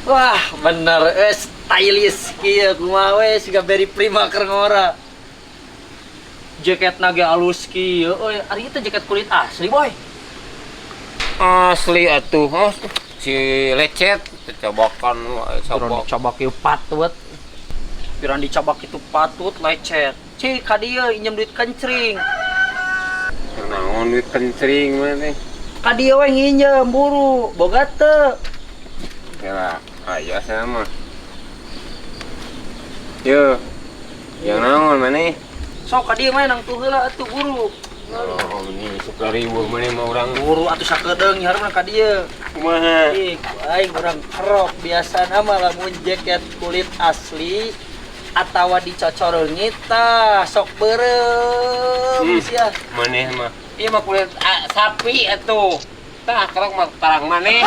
Wah, bener stylish kieu, kumaha we, siga Barry Prima keur ngora. Jaketna ge alus kieu euy. Ari itu jaket kulit asli, Boy? Asli atuh. Oh, si lecet cobakan Piran cobak. Dicobak ieu patut. Piran dicobak itu patut lecet. Cik, ka dieu injem duit kencring. Naon duit kencring mana teh? Ka dieu we nginjem buru, boga teu? Kira aya saya mah. Yo. Yang naon mana? Sok ka dieu mah nang tuh heula atuh, buru. Oh, ini suka ribuh mana mah urang. Buru atuh sakedeung nyaharna ka dieu. Kumaha? Ih, aing urang kerok biasa mah lamun jaket kulit asli atawa dicocoreungit tah sok beureum sia. Maneh mah. Ieu mah kulit sapi atuh. Tah, kerok mah tarang maneh.